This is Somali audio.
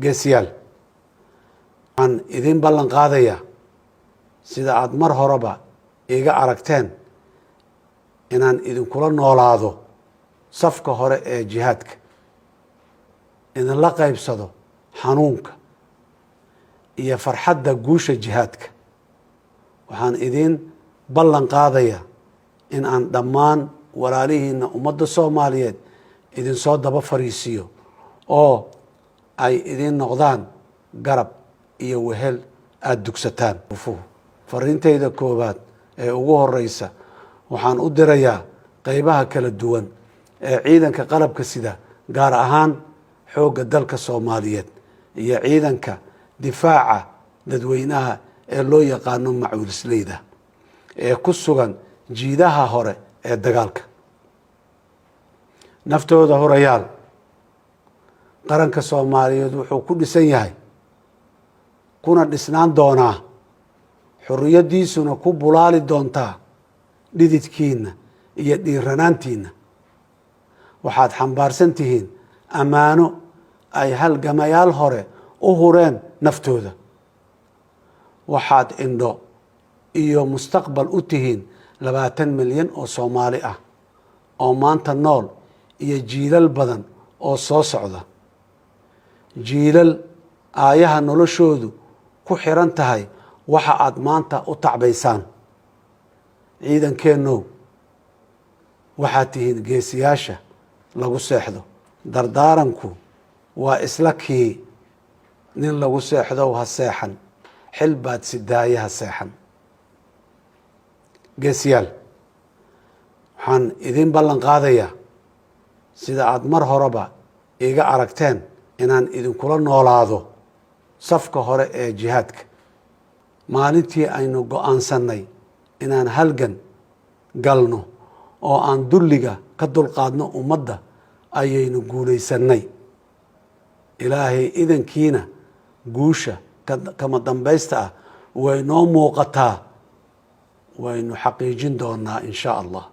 Geesiyaal, waxaan idiin ballan qaadayaa, sida aada mar horeba iiga aragteen, inaan idinkula noolaado safka hore ee jihaadka, idinla qaybsado xanuunka iyo farxadda guusha jihaadka. Waxaan idiin ballan qaadayaa in aan dhammaan walaalihiina ummadda Soomaaliyeed idinsoo daba fariisiiyo oo ay idiin noqdaan garab iyo wehel aada dugsataan. Fariintayda koowaad ee ugu horeysa waxaan u dirayaa qeybaha kala duwan ee ciidanka qalabka sida, gaar ahaan Xoogga Dalka Soomaaliyeed iyo ciidanka difaaca dadweynaha ee loo yaqaano Macuulisleyda ee ku sugan jiidaha hore ee dagaalka. Naftooda hurayaal, qaranka Soomaaliyeed wuxuu ku dhisan yahay kuna dhisnaan doonaa, xorriyaddiisuna ku bulaali doontaa dhididkiina iyo dhiiranaantiina. Waxaad xambaarsan tihiin ammaano ay halgamayaal hore u hureen naftooda. Waxaad indho iyo mustaqbal u tihiin 20 milyan oo Soomaali ah oo maanta nool iyo jiilal badan oo soo socda, jiilal aayaha noloshoodu ku xiran tahay waxa aad maanta u tacbaysaan. Ciidankeenow, waxaad tihiin geesiyaasha lagu seexdo. Dardaaranku waa isla kii: nin lagu seexdow, ha seexan, xil baad sidaaye, ha seexan. Geesiyaal, waxaan idiin ballan qaadayaa, sida aada mar horeba iiga aragteen, inaan idinkula noolaado safka hore ee jihaadka. Maalintii aynu go-aansanay inaan halgan galno oo aan dulliga ka dulqaadno ummadda ayaynu guulaysanay. Ilaahay idankiina guusha kama dambaysta ah way noo muuqataa, waynu xaqiijin doonaa, in shaa Allah.